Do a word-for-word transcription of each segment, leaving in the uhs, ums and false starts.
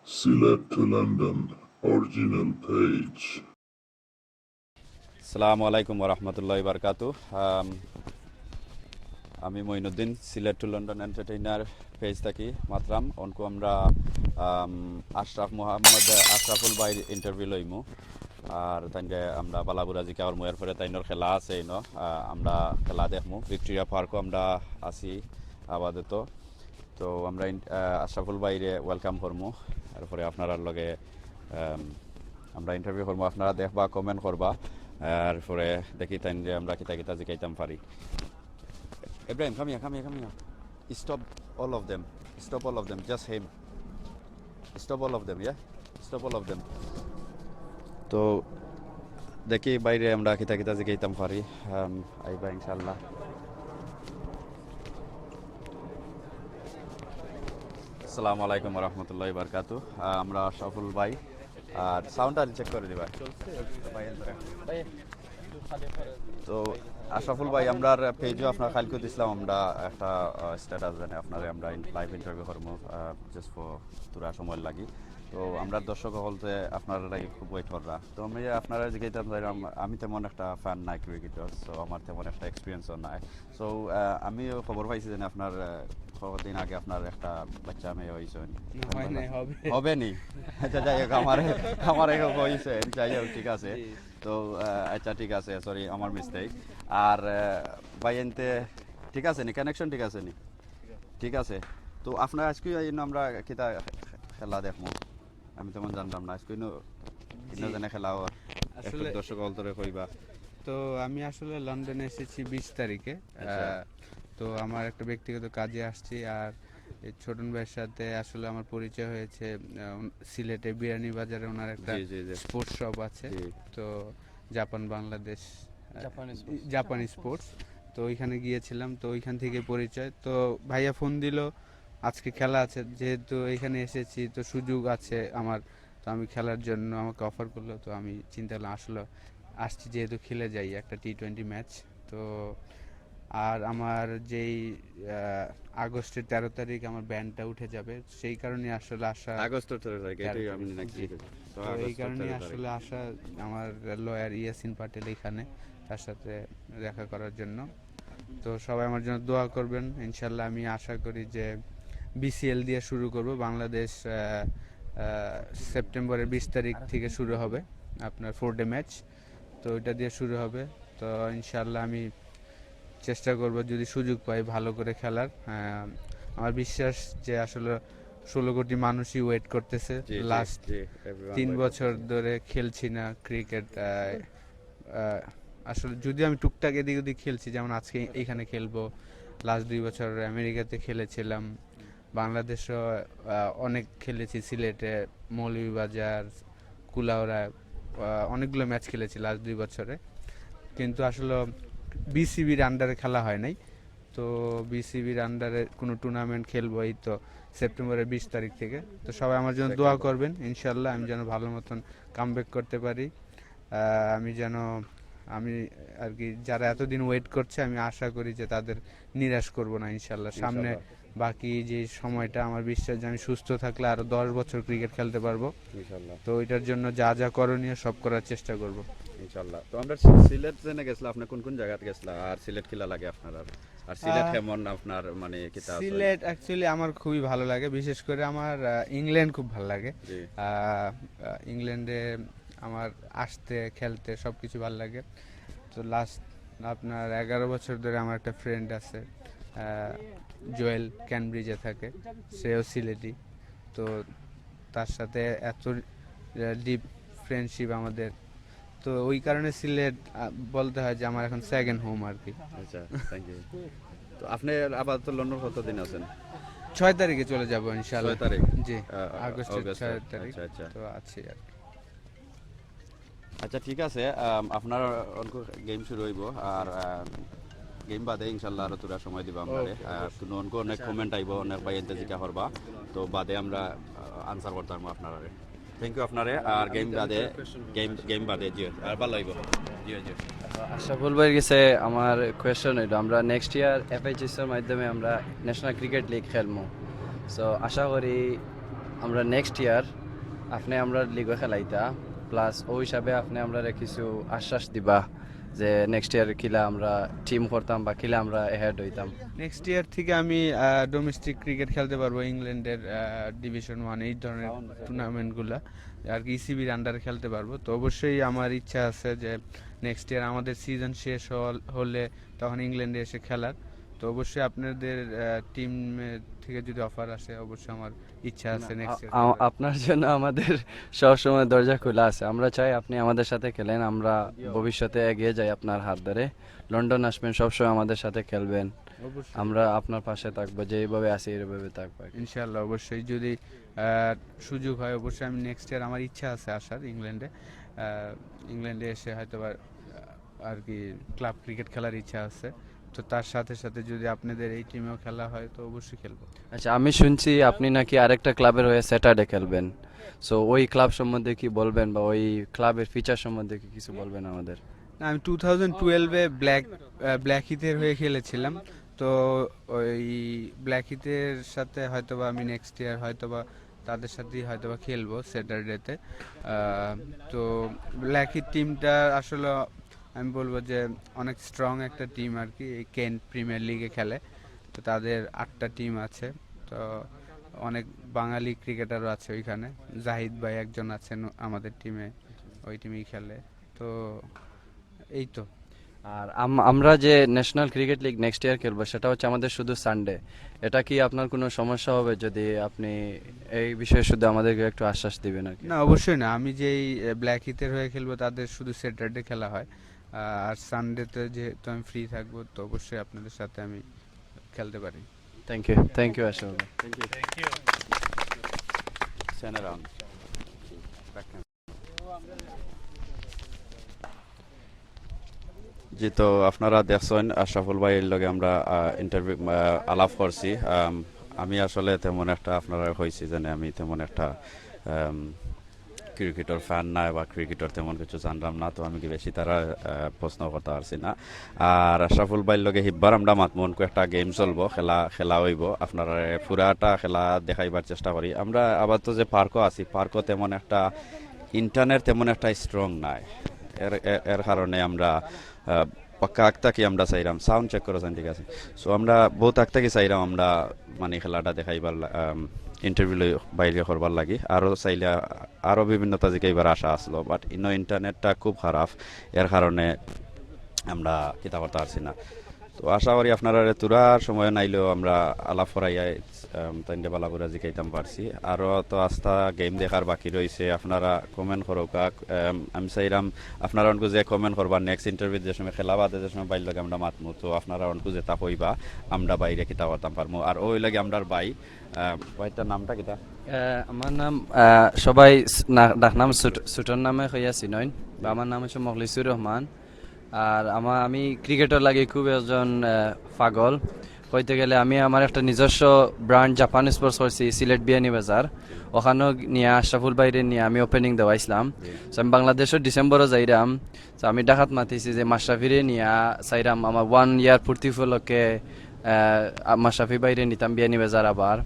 Sylhet to London original page. আসসালামু আলাইকুম ওয়া রাহমাতুল্লাহি ওয়া বারাকাতু। আম, আমি Moinuddin, Sylhet to London entertainer page থাকি মাতরাম। অনকু আমরা আম, আশরাফ মোহাম্মদ আশরাফুল ভাইর ইন্টারভিউ লইমু। আর তাইনরে আমরা বালাবুরা জিকা করমু, এরপরে তাইনর খেলা আছে ইনো। আহ, আমরা খেলা দেখমু। ভিক্টোরিয়া পার্কো আমরা আছি আপাতত। তো আমরা ইন-, আহ, আশরাফুল ভাইরে ওয়েলকাম করমু। এরপরে আপনারার লগে আম, আমরা ইন্টারভিউ করমু, আপনারা দেখবা, কমেন্ট করবা। এরপরে দেখি তাইনরে আমরা কিতা কিতা জিকাইতাম পারি। Ibrahim, come here, come here, come here. Stop all of them. Stop all of them. Just him. Stop all of them, yeah? Stop all of them. তো দেখি ভাইরে আমরা কিতা কিতা জিকাইতাম পারি। আম, আইবা ইনশাআল্লাহ। আসসালামু আলাইকুম ওয়া রাহমাতুল্লাহি ওয়া বারাকাতু। আহ, আমরা আশরাফুল ভাই, আর সাউন্ডটা চেক করে দিবা। তো আশরাফুল ভাই, আমরার পেজো আপনার কাইলকু দিছলাম আমরা একটা স্ট্যাটাস, জানে আপনারে আমরা লাইভ ইন্টারভিউ করমু, জাস্ট ফর থুড়া সময় লাগি। তো আমরা দর্শক হকলতে আপনার লাগি খুব ওয়েট কররা। তো আমি আপনারে জিকাইতাম চাইরাম, আমি তেমন একটা ফ্যান নাই ক্রিকেটর, সো আমার তেমন একটা এক্সপিরিয়েন্সও নাই। সো আমি খবর পাইছি যে আপনার আহ, কদিন আগে আপনার একটা বাচ্চা মেয়ে হইছে। না, হয় নাই, হবে। হবে নি? আচ্ছা, যাই হোক, আমার আমার এক হইছে, যাই হোক, ঠিক আছে। তো আহ, আচ্ছা, ঠিক আছে, সরি, আমার মিস্টেক। আর আহ, ভাই এনতে ঠিক আছে নি? কানেকশন ঠিক আছে নি? ঠিক আছে। তো আপনার আজকে এই আমরা কিতা খেলা দেখমু? আমি তেমন জানতাম না। আজকে ইনো, ইনো জি। জানে খেলা ওর। একটু আসলে দর্শক হকলতরে কইবা। তো আমি আসলে লন্ডনে এসেছি বিশ তারিখে। আচ্ছা। আহ, তো আমার একটা ব্যক্তিগত কাজে আসছি। আর এই ছোটন ভাইয়ের সাথে আসলে আমার পরিচয় হয়েছে, আহ, উন- সিলেটে বিয়ানীবাজারে ওনার একটা জি, জি, জি। স্পোর্টস শপ আছে। জি। তো জাপান বাংলাদেশ, আহ, জাপানি স্পোর্টস। জাপানি স্পোর্টস। তো ওইখানে গিয়েছিলাম, তো ওইখান থেকে পরিচয়। তো ভাইয়া ফোন দিল, আজকে খেলা আছে, যেহেতু এখানে এসেছি তো সুযোগ আছে আমার, তো আমি খেলার জন্য আমাকে অফার করলো। তো আমি চিন্তা করলাম আসলে আসছি যেহেতু খেলে যাই একটা টি টোয়েন্টি ম্যাচ। তো আর আমার যেই আহ, আগস্টের তেরো তারিখ আমার ব্যানটা উঠে যাবে, সেই কারণে আসলে আশা আগস্ট তেরো তারিখ, এটাই আমি জি। নাকি। তো তো এই আগস্ট কারণে তেরো তারিখ। আসলে আশা আমার লয়ার ইয়াসিন পাটেল এখানে, তার সাথে দেখা করার জন্য। তো সবাই আমার জন্য দোয়া করবেন। ইনশাল্লাহ আমি আশা করি যে বিসিএল দিয়ে শুরু করব। বাংলাদেশ আহ, আহ, সেপ্টেম্বরের বিশ তারিখ থেকে শুরু হবে আপনার ফোর ডে ম্যাচ। তো এটা দিয়ে শুরু হবে। তো ইনশাল্লাহ আমি চেষ্টা করব যদি সুযোগ পাই ভালো করে খেলার। আহ, আমার বিশ্বাস যে আসলে ষোলো কোটি মানুষই ওয়েট করতেছে জি, জি, লাস্ট জি, everyone তিন wait বছর করতেছে। ধরে খেলছি না ক্রিকেট। আহ, আহ, আসলে যদিও আমি টুকটাক এদিক ওদিক খেলছি, যেমন আজকে এখানে খেলবো, লাস্ট দুই বছর আমেরিকাতে খেলেছিলাম, বাংলাদেশও আহ, অনেক খেলেছি, সিলেটে, মৌলভীবাজার, কুলাউড়া, আহ, অনেকগুলো ম্যাচ খেলেছি লাস্ট দুই বছরে। কিন্তু আসলে বিসিবির আন্ডারে খেলা হয় নাই। তো বিসিবির আন্ডারে কোনো টুর্নামেন্ট খেলবো এই তো সেপ্টেম্বরের বিশ তারিখ থেকে। তো সবাই আমার জন্য দোয়া সেপ্টেম্বর। করবেন, ইনশাল্লাহ আমি যেন ভালো মতন কাম করতে পারি। আহ, আমি যেন, আমি আর কি, যারা এতদিন ওয়েট করছে, আমি আশা করি যে তাদের নিরাশ করব না ইনশাল্লাহ। সামনে ইনশাল্লাহ। বাকি যে সময়টা, আমার বিশ্বাস যে আমি সুস্থ থাকলে আরও দশ বছর ক্রিকেট খেলতে পারবো। ইনশাল্লাহ। তো এটার জন্য যা যা করণীয় সব করার চেষ্টা করব। ইনশাল্লাহ। তো আমরা সি-, সিলেট যেনে গেছলা, আপনি কোন কোন জায়গাত গেছলা, আর সিলেট কিলা লাগে আপনার? আর সিলেট আহ, কেমন আপনার, মানে, কিতা আছে? সিলেট অ্যাকচুয়ালি আমার খুবই ভালো লাগে, বিশেষ করে আমার আহ, ইংল্যান্ড খুব ভালো লাগে। জি। আহ, আহ, ইংল্যান্ডে আমার আসতে, খেলতে সব কিছু ভালো লাগে। তো লাস্ট আপনার এগারো বছর ধরে আমার একটা ফ্রেন্ড আছে, আহ, জোয়েল, ক্যামব্রিজে থাকে, সেও সিলেটি। তো তার সাথে এত ডিপ ফ্রেন্ডশিপ আমাদের। তো ওই কারণে সিলেট আহ, বলতে হয় যে আমার এখন সেকেন্ড হোম আর কি। আচ্ছা, থ্যাংক ইউ। তো আপনি আপাতত লন্ডন কতদিন আছেন? ছয় তারিখে চলে যাব ইনশাল্লাহ। ছয় তারিখ? জি, আহ, আগস্টের অগাস্টে। ছয় তারিখ। আচ্ছা, আচ্ছা। তো আছি আর কি। আচ্ছা, ঠিক আছে, আম, আপনার অনকু গেম শুরু হইব, আর গেম বাদে ইনশাল্লাহ আরো থুড়া সময় দিবা আমরারে। ওকে, আর কোনো অনকু অনেক কমেন্ট আইব, অনেক ভাই এনতে জিকা করবা, তো বাদে আমরা আনসার করতাম আপনারে। থ্যাংক ইউ আপনারে। আর গেম বাদে, গেম গেম বাদে, জি, আর ভালো হইব। জি, জি। আশরাফুল ভাইয়ের গেছে আমার কোয়েশ্চন হইল, আমরা নেক্সট ইয়ার এফআইএইচএস এর মাধ্যমে আমরা ন্যাশনাল ক্রিকেট লিগ খেলমু। সো আশা করি আমরা নেক্সট ইয়ার আপনে আমরা লিগো খেলাইতা, প্লাস অউ হিসাবে আপনে আমরারে কিছু আশ্বাস দিবা যে নেক্সট ইয়ার কিলা আমরা টিম করতাম বা কিলা আমরা অ্যাহেড হইতাম। নেক্সট ইয়ার থেকে আমি ডোমেস্টিক ক্রিকেট খেলতে পারবো, ইংল্যান্ডের ডিভিশন ওয়ান, এই ধরনের টুর্নামেন্টগুলা আর কি, ইসিবির আন্ডারে খেলতে পারবো। তো অবশ্যই আমার ইচ্ছা আছে যে নেক্সট ইয়ার আমাদের সিজন শেষ হল- হলে তখন ইংল্যান্ডে এসে খেলার। তো অবশ্যই আপনাদের টিম থেকে যদি অফার আসে, অবশ্যই আমার ইচ্ছা আছে নেক্সট ইয়ার। আপনার জন্য আমাদের সবসময় দরজা খোলা আছে। আমরা চাই আপনি আমাদের সাথে খেলেন, আমরা ভবিষ্যতে এগিয়ে যাই আপনার হাত ধরে। লন্ডন আসবেন, সবসময় আমাদের সাথে খেলবেন। অবশ্যই। আমরা আপনার পাশে থাকবো, যেইভাবে আছি এইভাবে থাকবো আর কি। ইনশাল্লাহ, অবশ্যই যদি সুযোগ হয়, অবশ্যই আমি নেক্সট ইয়ার, আমার ইচ্ছা আছে আসার ইংল্যান্ডে। ইংল্যান্ডে এসে হয়তো বা আর কি ক্লাব ক্রিকেট খেলার ইচ্ছা আছে। তো তার সাথে সাথে যদি আপনাদের এই টিমেও খেলা হয়, তো অবশ্যই খেলবো। আচ্ছা, আমি শুনছি আপনি নাকি আরেকটা ক্লাবের হয়ে স্যাটারডে খেলবেন। সো ওই ক্লাব সম্বন্ধে কি বলবেন বা ওই ক্লাবের ফিচার সম্বন্ধে কি কিছু বলবেন আমাদের? না, আমি টু থাউজেন্ড টুয়েলভে ব্ল্যাক ব্ল্যাক হিথের হয়ে খেলেছিলাম। তো ওই ব্ল্যাক হিথের সাথে হয়তো বা আমি নেক্সট ইয়ার হয়তো বা তাদের সাথেই হয়তো বা খেলবো স্যাটারডেতে। তো ব্ল্যাক হিথ টিমটা আসলে আমি বলবো যে অনেক স্ট্রং একটা টিম আর কি, এই কেন্ট প্রিমিয়ার লিগে খেলে। তো তাদের আটটা টিম আছে। তো অনেক বাঙালি ক্রিকেটারও আছে ওইখানে। জাহিদ ভাই একজন আছেন আমাদের টিমে, ওই টিমেই খেলে। তো এই তো। আর আম- আমরা যে national cricket league next year খেলবো, সেটা হচ্ছে আমাদের শুধু সানডে। এটা কি আপনার কোনো সমস্যা হবে যদি আপনি এই বিষয়ে শুধু আমাদেরকে একটু আশ্বাস দিবেন আর কি? না, অবশ্যই না। আমি যেই ব্ল্যাক হিথের হয়ে খেলবো, তাদের শুধু স্যাটারডে খেলা হয়। আর সানডেতে যেহেতু আমি ফ্রি থাকবো, তো অবশ্যই আপনাদের সাথে আমি খেলতে পারি। Thank you, thank you Ashraful. Thank you. জি, তো আপনারা দেখছেন আশরাফুল ভাইর লগে আমরা ইন্টারভিউ আলাপ করছি। আম, আমি আসলে তেমন একটা, আপনারা কইছি যে আমি তেমন একটা ক্রিকেটর ফ্যান না বা ক্রিকেটর তেমন কিছু জানলাম না, তো আমি কি বেশি তারা প্রশ্ন করতে পারছি না। আর আশরাফুল ভাইর লগে হিব্বার আমরা মাতমুন কয়েকটা গেম চলবো, খেলা খেলা হইব, আপনারা পুরাটা খেলা দেখাইবার চেষ্টা করি। আমরা আবার তো যে পার্কও আছি, পার্কও তেমন একটা ইন্টারনেট তেমন একটা স্ট্রং নাই, এর এর- এর কারণে আমরা আহ, পাক্কা আগ থাকি আমরা চাইরাম সাউন্ড চেক করো চাইন, ঠিক আছে। সো আমরা বহুত আগ থাকি চাইরাম আমরা মানে খেলাটা দেখাইবার ইন্টারভিউ বাইরে করবার লাগি, আরও চাইলে আরও বিভিন্ন তা জিকাইবার আশা আসলো, বাট ইনো ইন্টারনেটটা খুব খারাপ, এর কারণে আমরা কিতা করতে পারছি না। তো আশা করি আপনারা তোরার সময় নাইলেও আমরা আলাপ করাইয়া তাইনরে বালাবুরা জিকাইতাম পারছি। আরও তো আস্তা গেম দেখার বাকি রইছে, আপনারা কমেন্ট করুকা। আমি চাইরাম আপনারা অনকু যে কমেন্ট করবা, নেক্সট ইন্টারভিউ যে সময় খেলা বাদে যে সময় বাইর লগে আমরা মাতমু, তো আপনারা অনকু যেটা কইবা আমরা বাইরে কিতা করতাম পারমু। আর ওই লাগে আমরার ভাই, আহ, ভাইটার নামটা কিতা? আহ, আমার নাম, আহ, সবাই স- না- ডাকনাম সুট- সুটর নামে কইয়া চিনইন, বা আমার নাম হচ্ছে মখলিসুর রহমান। আর আমার, আমি ক্রিকেটর লাগি খুব একজন, আহ, পাগল। কইতে গেলে আমি আমার একটা নিজস্ব ব্র্যান্ড জাপান স্পোর্টস করছি সিলেট বিয়ানীবাজার। ওখানেও নিয়া আশরাফুল ভাইরে নিয়া আমি ওপেনিং দেওয়াইছিলাম। So আমি বাংলাদেশও ডিসেম্বরও যাইরাম। So আমি ঢাকাত মাতিছি যে মাশরাফিরে নিয়া চাইরাম আমার ওয়ান ইয়ার পূর্তি উপলক্ষে, আহ, মাশরাফি ভাইরে নিতাম বিয়ানীবাজার আবার।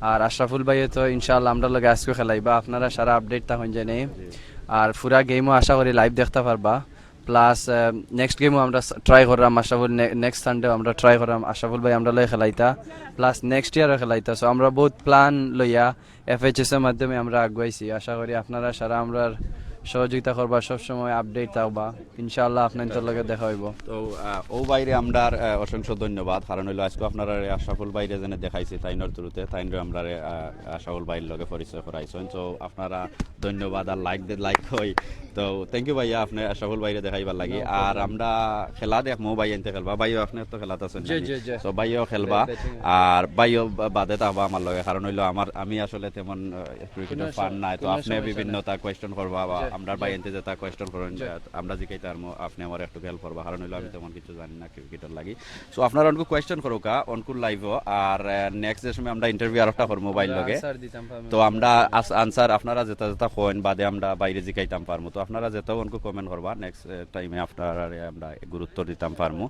আর আশরাফুল ভাইয়ে তো ইনশাআল্লাহ আমরার লগে আজকেও খেলাইবা, আপনারা সারা আপডেট থাকইন জানি। আর পুরা গেমও আশা করি লাইভ দেখতা পারবা। প্লাস নেক্সট গেমও আমরা ট্রাই কররাম, আশরাফুল নেক্সট সানডে আমরা ট্রাই কররাম আশরাফুল ভাই আমরার লগে খেলাইতা, প্লাস নেক্সট ইয়ারও খেলাইতা। সো আমরা বহুত প্ল্যান লইয়া এফএইচএস এর মাধ্যমে আমরা আগুয়াইছি। আশা করি আপনারা সারা আমরার সহযোগিতা করবা, সবসময় আপডেট থাকবা। ইনশাআল্লাহ আপনাদের লগে দেখা হইব। তো আহ, ও বাইরে আমরার আহ, অসংখ্য ধন্যবাদ, কারণ হইলো আজকে আপনারা আশরাফুল বাইরে যেন দেখাইছি তাইনর থ্রুতে, তাইনরে আমরারে আহ, আশরাফুল বাইর লগে পরিচয় করাইছেন। তো আপনারা ধন্যবাদ। আর লাইক দে, লাইক হই। তো থ্যাংক ইউ ভাইয়া, আপনি আশরাফুল বাইরে দেখাইবার লাগি। আর আমরা খেলা দেখমু, ভাই আনতে খেলবা, ভাইও আপনি তো খেলাত আছেন জি, নাকি? জি, জি। তো ভাইও খেলবা, Batting। আর ভাইও বা- বাদে থাকবা আমার লগে, কারণ হইলো আমার, আমি আসলে তেমন ক্রিকেটের কোনো ফান সম- নাই, তো কোনো আপনি সমস্যা বিভিন্ন নাই। তা কোয়েশ্চন করবা বা জি। আমরা ভাইয়াইন্তে যেটা কোয়েশ্চন করইন, আহ, আমরা জিকাইতাম পারমু, আপনে আমার একটু হেল্প করবা, কারণ অইলো আমি তেমন কিছু জানি না ক্রিকেটর লাগি। সো আপনারা অনকু কোয়েশ্চন করউক্কা অনকুর লাইভও, আর নেক্সট যে সময় আমরা ইন্টারভিউ আরোটা করমু ভাইর লগে, তো আমরা আনসার আপনারা যেটা যেটা কইন বাদে আমরা ভাইরে জিকাইতাম পারমু। তো আপনারা যেটাও অনকু কমেন্ট করবা, নেক্সট টাইমে আপনারারে আমরা গুরুত্ব দিতাম পারমু।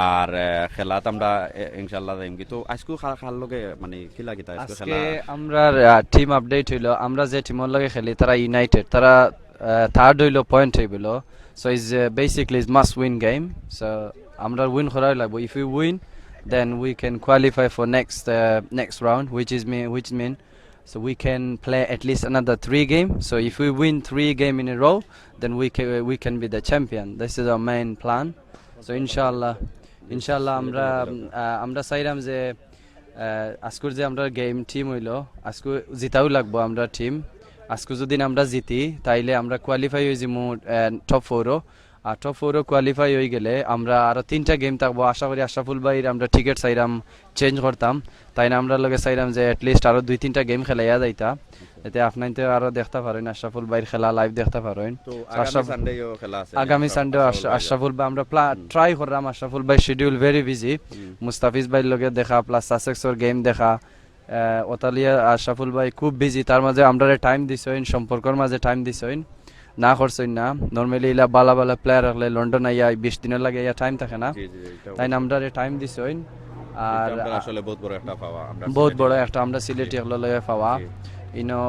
আর আহ, খেলাত আমরা এ, ইনশাল্লাহ যাইমগি। তো আইজকু কার কার লগে, মানে, কিলা কিতা আইজকু আজকে খেলা? আমরার টিম আপডেট অইলো, আমরা যে টিমর লগে খেলি তারা ইউনাইটেড, তারা থার্ড অইলো পয়েন্ট টেবলও। So it's basically must win game. So আমরা উইন করাই লাগবো। If we win, then we can qualify for next next round, which is mean which mean so we can play at least another three game. So if we win three game in a row, then we can we can be the champion. This is our main plan. So ইনশাআল্লাহ, ইনশাআল্লাহ আমরা আহ, আমরা চাইরাম যে আহ, আজকুর যে আমরা game team অইলো, আজকু জিতাও লাগবো আমরা টিম। আজকু যদি আমরা জিতি, তাইলে আমরা কোয়ালিফাই অই যিমু টপ ফোরও। আর টপ ফোরও কোয়ালিফাই অই গেলে আমরা আরো তিনটা গেম থাকবো। আশা করি আশরাফুল ভাইর আমরা টিকিট চাইরাম চেঞ্জ করতাম, তাইন আমরার লগে চাইরাম যে অ্যাটলিস্ট আরো দুই তিনটা গেম খেলাইয়া যাইতা, এতে আপনাইন্তে আরো দেখতা পারইন, আশরাফুল ভাইর খেলা লাইভ দেখতা পারইন। তো আগামী সানডেও খেলা আছে, আগামী সানডেও আশরাফুল ভাই, আমরা ট্রাই কররাম। আশরাফুল ভাই শিডিউল ভেরি বিজি, মুস্তাফিজ ভাইর লগে দেখা প্লাস সাসেক্সর গেম দেখা। আহ, ওতালিয়া আশরাফুল ভাই খুব বিজি, তার মাঝে আমরারে টাইম দিছইন, সম্পর্কর মাঝে টাইম দিছইন, না করছইন না। নরমালি ইলা বালা বালা প্লেয়ার অকলে লন্ডন আইয়া বিশ দিনর লাগি আইয়া টাইম থাকে না, তাইন আমরারে টাইম দিছইন। আর আসলে বহুত বড় একটা পাওয়া, বহুত বড় একটা আমরা সিলেটি অকলর লগে পাওয়া। ইনো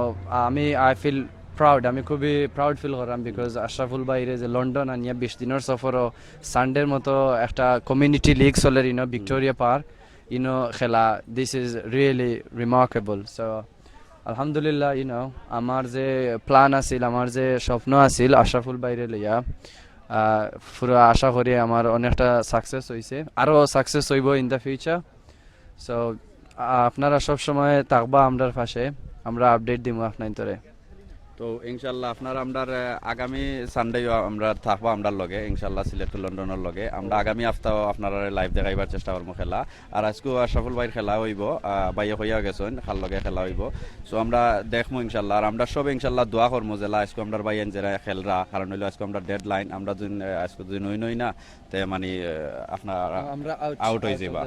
আমি আই ফিল প্রাউড, আমি খুবই প্রাউড ফিল কররাম, বিকজ আশরাফুল ভাইরে যে লন্ডন আনিয়া বিশ দিনর সফরও সানডের মতো একটা কমিউনিটি লিগ চলের ইনো ভিক্টোরিয়া পার্ক, ইনো খেলা, this is really remarkable. So আলহামদুলিল্লাহ, ইনো আমার যে প্ল্যান আছিল, আমার যে স্বপ্ন আছিল আশরাফুল ভাইরে লইয়া, আহ, পুরা আশা করি আমার অনেকটা সাকসেস অইছে, আরো সাকসেস অইবো in the future. So আপনারা সব সময় থাকবা আমরার পাশে, আমরা আপডেট দিমু আপনাইন্তরে। তো ইনশাল্লাহ আপনারা আমরার, আহ, আগামী সানডেও আমরা থাকবা আমরার লগে, ইনশাল্লাহ সিলেট টু লন্ডনর লগে। আমরা আগামী হাপ্তাও আপনারারে লাইভ দেখাইবার চেষ্টা করমু খেলা। আর আজকু আশরাফুল ভাইর খেলা অইবো, আহ, ভাইয়ে কইয়া গেছইন, কার লগে খেলা অইবো। So আমরা দেখমু ইনশাল্লাহ। আর আমরা সব ইনশাল্লাহ দোয়া করমু যেলা আজকু আমরার ভাইয়াইন যেরা খেলরা, কারণ অইলো আজকু আমরা ডেডলাইন, আমরা যদি, আহ, আজকু যদি নই নই না, তে মানে, আহ, আপনারা আউট অই যাইবা।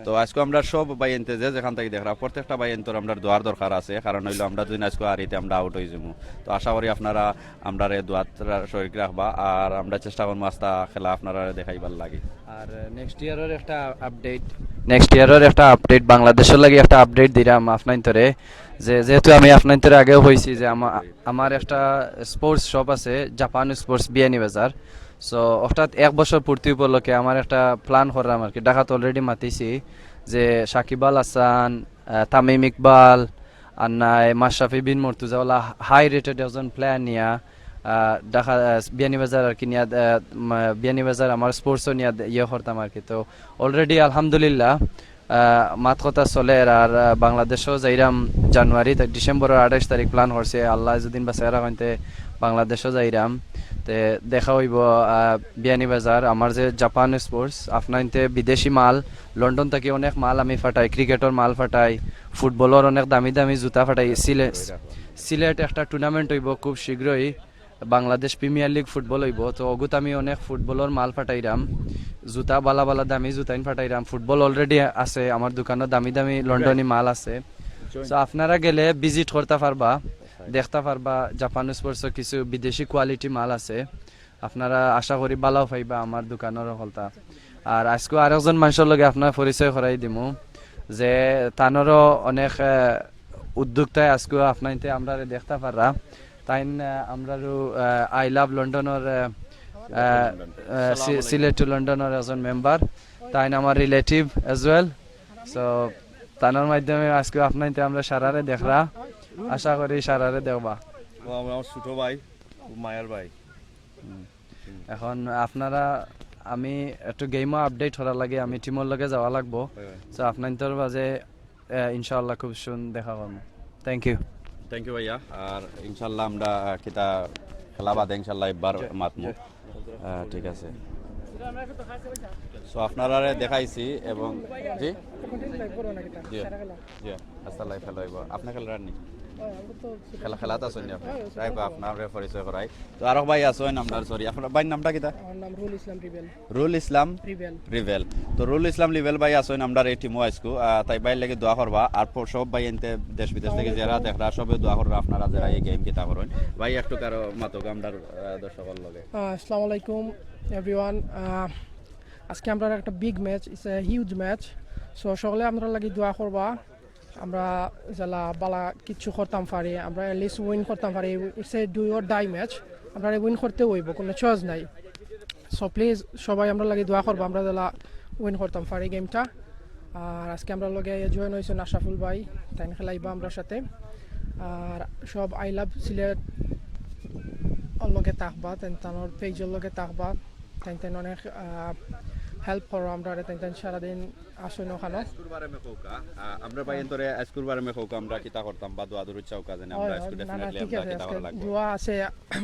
তো আজকু আমরা সব ভাইয়াইন্তে যে যেখান থাকি দেখরা, প্রত্যেকটা ভাইয়াইন্তর আমরা দোয়ার দরকার আছে, কারণ অইলো আমরা যদি আজকু হারি তে আমরা আউট অই যাইমু। তো আশা করি আপনারা আমরারে দোয়াত শরিক রাখবা, আর আমরা চেষ্টা করমু আস্তা খেলা আপনারারে দেখাইবার লাগি। আর নেক্সট ইয়ারর একটা আপডেট, নেক্সট ইয়ারর একটা আপডেট, বাংলাদেশর লাগি একটা আপডেট দিরাম আপনাইন্তরে, যে যেহেতু আমি আপনাইন্তরে আগেও কইছি যে আমা-, আমার একটা স্পোর্টস শপ আছে, জাপান স্পোর্টস বিয়ানীবাজার। So অর্থাৎ এক বছর পূর্তি উপলক্ষে আমার একটা প্ল্যান কররাম আর কি, ঢাকাত অলরেডি মাতিছি যে সাকিব আল হাসান, আহ, তামিম ইকবাল, আর নাই মাশরাফি বিন মর্তুজা, ওলা হাই রেটেড একজন প্লেয়ার নিয়া, আহ, ঢাকা, আহ, বিয়ানীবাজার আর কি নিয়া, আহ, মা-, বিয়ানীবাজার আমার স্পোর্টসও নিয়া দে-, ইয়ে করতাম আর কি। তো অলরেডি আলহামদুলিল্লাহ, আহ, মাত কথা চলের। আর, আহ, বাংলাদেশও যাইরাম জানুয়ারি তা-, ডিসেম্বরর আঠাইশ তারিখ প্ল্যান করছে, আল্লাহ যুদিন বাঁচাইয়া রাখইন তে বাংলাদেশও যাইরাম। তে দেখা অইবো, আহ, বিয়ানীবাজার। আমার যে জাপান স্পোর্টস, আপনাইন্তে বিদেশি মাল, লন্ডন থাকি অনেক মাল আমি ফাটাই, ক্রিকেটর মাল ফাটাই, ফুটবলর অনেক দামি দামি জুতা ফাটাই। সিলে-, সিলেট একটা টুর্নামেন্ট অইবো খুব শীঘ্রই, বাংলাদেশ প্রিমিয়ার লিগ ফুটবল অইবো। তো অগুত আমি অনেক ফুটবলর মাল ফাটাইরাম, জুতা বালা বালা দামি জুতাইন ফাটাইরাম। ফুটবল অলরেডি আছে আমার দোকানো, দামি দামি লন্ডনি মাল আছে। So আপনারা গেলে ভিজিট করতা পারবা, দেখতা পারবা জাপান স্পোর্টসর কিছু বিদেশি কোয়ালিটি মাল আছে। আপনারা আশা করি বালাও পাইবা আমার দোকানর হকলতা। আর আজকু আরেকজন মানষর লগে আপনার পরিচয় করাই দিমু, যে তানরও অনেক, আহ, উদ্যোক্তায় আজকু আপনাইন্তে আমরারে দেখতা পাররা। তাইন, আহ, আমরারও, আহ, I Love London-র, আহ, আহ, আহ, সি-, সিলেট টু লন্ডনর একজন মেম্বার। তাইন আমার রিলেটিভ as well। So তানর মাধ্যমে আজকু আপনাইন্তে আমরা সারারে দেখরা। আশা করি সারারে দেখবা। ও আমার, আমার ছোট ভাই, খুব মায়ার ভাই। এখন আপনারা, আমি একটু গেমও আপডেট করার লাগি আমি টিমর লগে যাওয়া লাগবো। So আপনাইন্তর মাঝে, আহ, ইনশাআল্লাহ খুব সুন দেখা করমু। Thank you। Thank you ভাইয়া। আর ইনশাআল্লাহ আমরা, আহ, কিতা খেলা বাদে ইনশাআল্লাহ একবার মাতমু। আহ, ঠিক আছে। So আপনারারে দেখাইছি এবং জি? জি, আস্তা লাইভ খেলা অইবো। আপনি খেলরা নি? খেলা, খেলাত আছইন নি আপনে? তাই বা, আপনারে পরিচয় করাই। তো আরক ভাই আছইন আমরার, sorry, আপনার ভাইর নামটা কিতা? আমার নাম রুল ইসলাম রিবেল। রুল ইসলাম? রিবেল। রিবেল। তো রুল ইসলাম রিবেল ভাই আছইন আমরার এই টিমো আইজকু। আহ, তাই ভাইর লাগি দোয়া করবা। আর প-, সব ভাইয়াইন্তে দেশ বিদেশ থাকি যেরা দেখরা, সবে দোয়া কররা আপনারা যেরা এই গেম কিতা করইন। ভাই একটু কারো মাতউক্কা আমরার, আহ, দর্শকর লগে। আহ, আসসালামু আলাইকুম everyone। আহ, আজকে আমরার একটা big match, it's a huge match। So সকলে আমরার লাগি দোয়া করবা। আমরা যেলা বালা কিচ্ছু করতাম পারি, আমরা at least win করতাম পারি। It's a do or die match, আমরা win করতে অইবো, কুনু choice নাই। So please সবাই আমরার লাগি দোয়া করবা, আমরা যেলা win করতাম পারি গেমটা। আর আজকে আমরার লগে join অইছইন আশরাফুল ভাই, তাইন খেলাইবা আমরার সাথে। আর সব I Love Sylhet অর লগে থাকবা, তাইন তানর page অর লগে থাকবা, তাইন তাইন অনেক, আহ, help করো আমরারে, তাইন তাইন সারাদিন আছইন অখানো। আইজকুর বারে মে কউক্কা, আহ, আমরা ভাইয়াইন্তরে আইজকুর বারে মে কউক্কা, আমরা কিতা করতাম বা দোয়া দুরুদ চাউক্কা যেন আমরা হয়, আইজকু হয়, না, না, definitely ঠিক আমরা আছে, কিতা আজকে করা লাগবো। দোয়া আছে,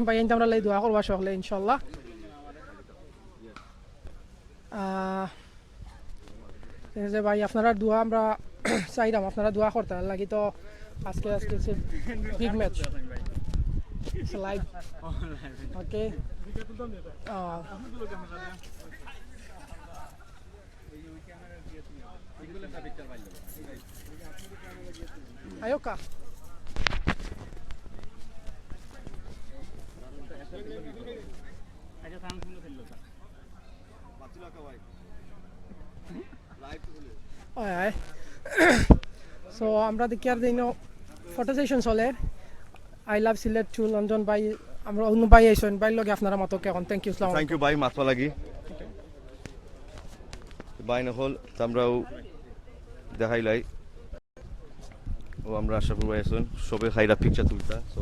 ভাইয়াইন্তে আমরার লাগি দোয়া করবা সকলে ইনশাআল্লাহ। আহ, ঠিক আছে ভাই, আপনারার দোয়া আমরা চাইরাম, আপনারা দোয়া করতা লাগি তো আজকে, আজকে হচ্ছে big match। It's live। Okay। আহ। আয়োকা। অয়, অয়। So, আমরা দেখিয়ার দিনও photo session চলের। I Love Sylhet to London ভাই, আমরা অন্য ভাই আইছইন, ভাইর লগে আপনারা মাতউক্কা অখন। Thank you, আসসালামু আলাইকুম। Thank you ভাই, মাতবা লাগি। ভাই নকল, তো আমরাও দেখাইলাই। ও, আমরা আশরাফুল ভাই আছইন, সবে খাইরা picture তুলতা। So,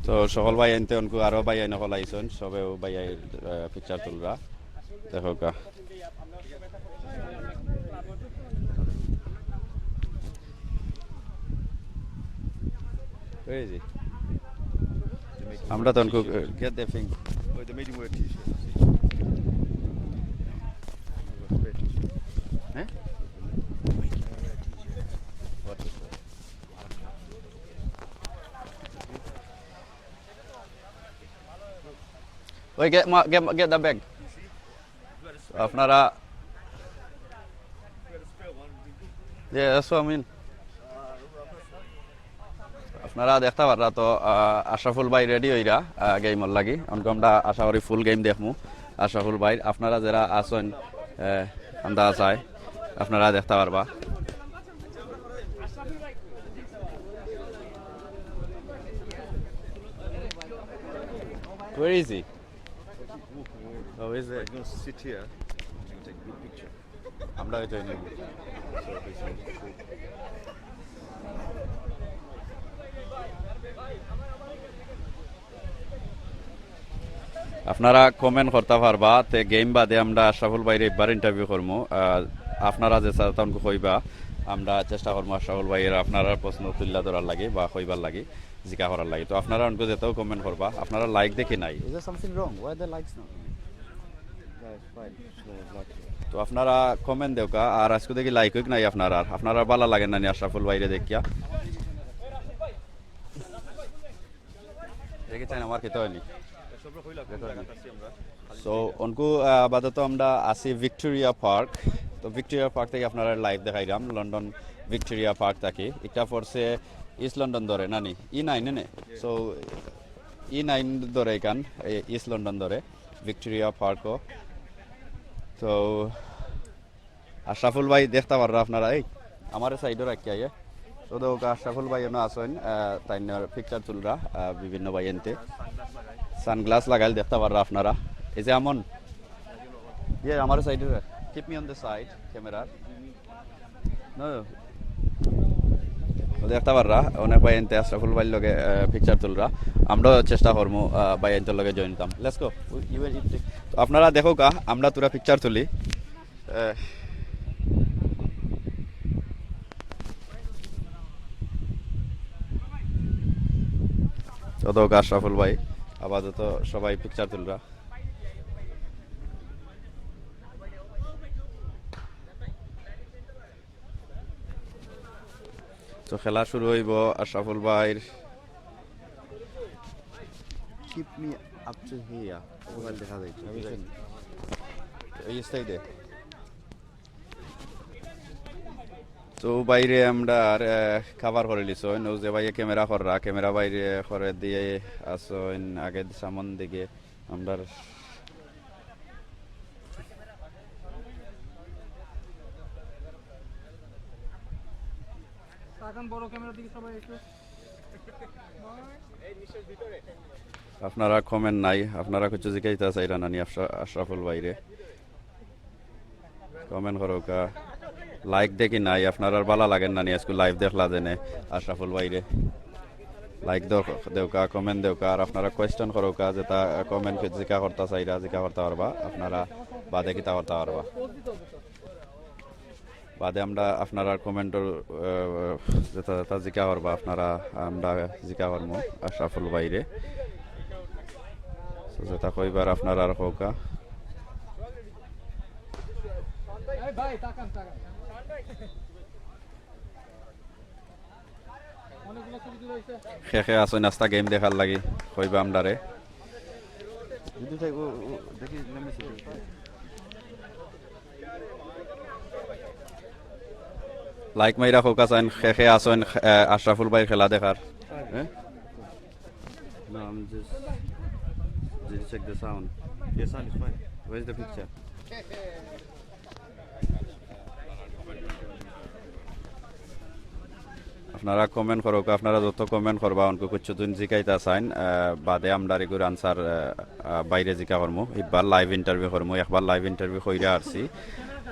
তো সকল ভাইয়াইন্তে অনকু আরো ভাইয়াইন অকল আইছইন, সবেও ভাইয়াইর, আহ, picture তুলরা। দেখউক্কা। Where is he? আমরা তো অনকু, uh, get the thing. Oh, the medium wear t-shirt. হ্যাঁ? What is that? Wait, get, ma-, get, get the bag. আপনারা, yeah, that's what I mean. আপনারা দেখতা পাররা তো, আহ, আশরাফুল ভাই ready অইরা, আহ, game অর লাগি। অনকু আমরা আশা করি full game দেখমু আশরাফুল ভাইর। আপনারা যেরা আছইন, আহ, আন্দাজ আয়, আপনারা দেখতা পারবা। Where is he? Oh, is it? You can sit here. You can take a good picture. আমরা হয়তো এনে আপনারা comment করতা পারবা, তে game বাদে আমরা আশরাফুল ভাইরে একবার interview করমু। আহ, আপনারা যে চাইতা অনকু কইবা, আমরা চেষ্টা করমু আশরাফুল ভাইর আপনারার প্রশ্ন তুলিয়া ধরার লাগি বা কইবার লাগি, জিকা করার লাগি। তো আপনারা অনকু যেতাউ comment করবা, আপনারা like দেখি নাই। Is there something wrong? Why the likes not coming? No, it's fine. No, it's not. তো আপনারা comment দেউক্কা, আর আইজকু দেখি like অউক নাই আপনারার, আপনারার ভালা লাগে না নি আশরাফুল ভাইরে দেখিয়া? দেখি চাইন আমার খেতে অয়নি। So, অনকু, আহ, আপাতত আমরা আছি Victoria Park। তো Victoria Park থাকি আপনারারে live দেখাইরাম, London Victoria Park থাকি। ইটা পড়ছে East London ধরে, না নি? E nine, না নি? So, E nine ধরে ইখান, এ, East London ধরে, Victoria Park ও। তো আশরাফুল ভাই দেখতা পাররা আপনারা, এই আমারে side-ও রাখিয়া আইয়ে। তো দেখউক্কা আশরাফুল ভাই অনো আছইন, আহ, তাইনর picture তুলরা, আহ, বিভিন্ন ভাইয়াইন্তে। Sunglass লাগাইল দেখতা পাররা আপনারা। এই যে আমন, ইয়ে আমারে side-ও রাখ। Keep me on the side, camera। No। তো দেখতা পাররা, অনেক ভাইয়াইন্তে আশরাফুল ভাইর লগে, আহ, picture তুলরা। আমরাও চেষ্টা করমু, আহ, ভাইয়াইন্তর লগে join অইতাম। Let's go। You will eat it। তো আপনারা দেখউক্কা, আমরা থুড়া picture তুলি। এ, তো দেখউক্কা আশরাফুল ভাই, আপাতত সবাই picture তুলরা। তো খেলা শুরু অইবো আশরাফুল ভাইর। Keep me up to here. Mobile দেখা যায় তো। এই সাইডে। তো বাইরে আমরা আর, আহ, cover করিলিছইন। অউ যে ভাইয়ে camera কররা, camera বাইরে করে দিয়া আছইন আগের সামন দিকে। আমরার তাকান বড় camera দিকে সবাই একটু। আপনারা comment নাই, আপনারা কিছু জিকাইতা চাইরা নানি আশরা-, আশরাফুল ভাইরে। Comment করউক্কা। Like দেখি নাই, আপনারার ভালা লাগের নানি আইজকু live দেখলা যেনে আশরাফুল ভাইরে। Like দেও-, দেউক্কা, comment দেউক্কা, আর আপনারা question করউক্কা, যেতা comment জিকা করতা চাইরা, জিকা করতা পারবা, আপনারা বাদে কিতা করতা পারবা। বাদে আমরা আপনারার comment-র, আহ, যেতা, যেতা জিকা করবা আপনারা, আমরা জিকা করমু আশরাফুল ভাইরে। So, যেতা কইবার আপনারা আর কউক্কা। কে কে আছইন আস্তা game দেখার লাগি, কইবা আমরারে। Like মাইরা কউক্কা চাইন, কে কে আছইন, আহ, আশরাফুল ভাইর খেলা দেখার। হ্যাঁ? No, I'm just, just check the sound. Yes, sound is fine. Where's the picture? আপনারা comment করউক্কা, আপনারা যত comment করবা, অনকু কুচ্ছু দিন জিকাইতা চাইন, আহ, বাদে আমরা এগুর answer, আহ, আহ, বাইরে জিকা করমু, ইবার live interview করমু, একবার live interview কইরা আরছি,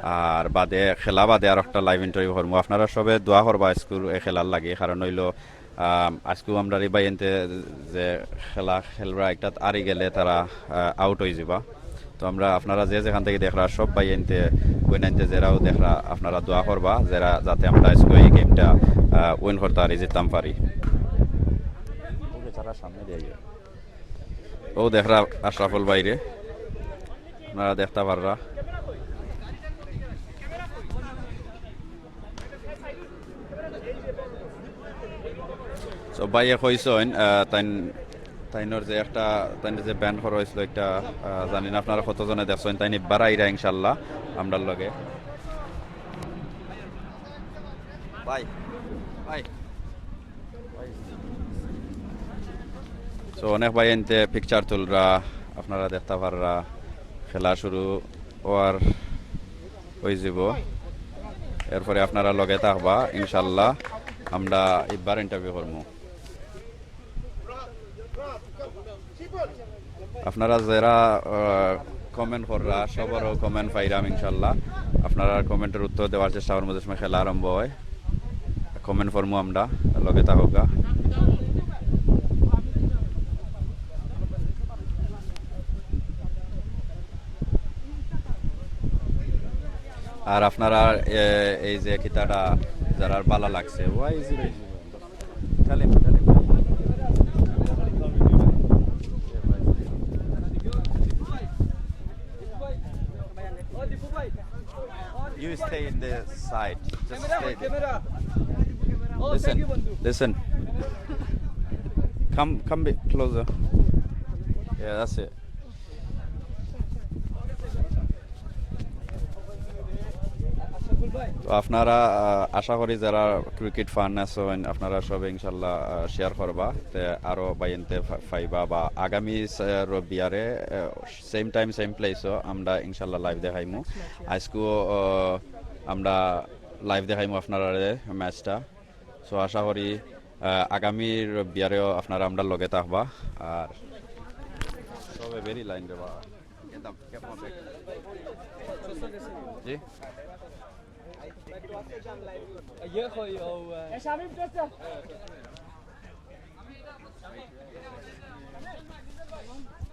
আর বাদে খেলা বাদে আর একটা live interview করমু। আপনারা সবে দোয়া করবা আইজকুর এই খেলার লাগি, কারণ অইলো আম, আইজকু আমরার ই ভাইয়াইন্তে যে খেলা খেলরা, একটাত আরি গেলে তারা, আহ, out অইযিবা। তো আমরা, আপনারা যে যেখান থাকি দেখরা, সব ভাইয়াইন্তে, বইনাইন্তে যেরাও দেখরা, আপনারা দোয়া করবা, যেরা যাতে আমরা আইজকু এই game-টা, আহ, win করতা পারি, জিততাম পারি। ওকে, তারা সামনে দিয়ে যাও। অউ দেখরা আশরাফুল ভাইরে, আপনারা দেখতা পাররা। So ভাইয়ে কইছইন, আহ, তাইন, তাইনর যে একটা, তাইন যে band করা অইছিল একটা, আহ, জানি না আপনারা কতজনে দেখছইন, তাইন ইবার আইরা ইনশাআল্লাহ আমরার লগে। ভাই, ভাই। So অনেক ভাইয়াইন্তে picture তুলরা, আপনারা দেখতা পাররা, খেলা শুরু অওয়ার অইযিবো। এরপরে আপনারা লগে থাকবা, ইনশাআল্লাহ আমরা ইবার interview করমু। আপনারা যেরা, আহ, comment কররা, সবরও comment পাইরাম ইনশাআল্লাহ। আপনারার comment-র উত্তর দেওয়ার চেষ্টা করমু যে সময় খেলা আরম্ভ অয়। Comment করমু আমরা, লগে থাকউক্কা। আর আপনারা, এ, এই যে কিতাটা যারার ভালা লাগছে, why is it? Tell him, tell him. You stay in the side. Just stay there. Listen, listen. Come, come bit closer. Yeah, that's it. তো আপনারা, আহ, আশা করি যারা cricket fan আছইন, আপনারা সবে ইনশাআল্লাহ, আহ, share করবা, তে আরো ভাইয়াইন্তে ফা-, পাইবা। বা আগামী, আহ, রবিবারে, আহ, same time, same place-ও আমরা ইনশাআল্লাহ live দেখাইমু। আইজকু, আহ, আমরা live দেখাইমু আপনারারে match-টা। So আশা করি, আহ, আগামী রবিবারেও আপনারা আমরার লগে থাকবা। আর সবে বেরি লাইন রে বা। জি।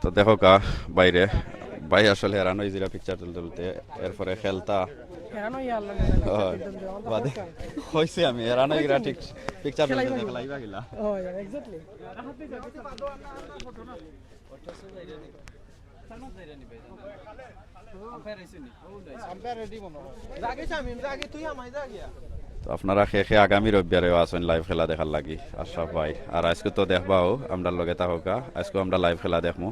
তো দেখউক্কা, বাইরে ভাই আসলে হেরান অইযিরা picture তুলতে তুলতে, এরপরে খেলতা। হেরান অইয়া আল্লাহ জানে, ও, picture তুলতে তুলতে, আমার তো বাদে কষ্ট হয়। কইছি আমি, হেরান অইগিরা ঠিক picture তুলতে খেলাইবা তুলতে নি? খেলাইবা কিলা? ও, yeah, exactly। Umpire ready মনে হয়। যাগে শামিম, যাগে, তুই আমায় যা গিয়া। তো আপনারা কে কে আগামী রবিবারেও আছইন live খেলা দেখার লাগি, আশরাফ ভাই। আর আইজকু তো দেখবাউ, আমরার লগে থাকউক্কা। আইজকু আমরা live খেলা দেখমু।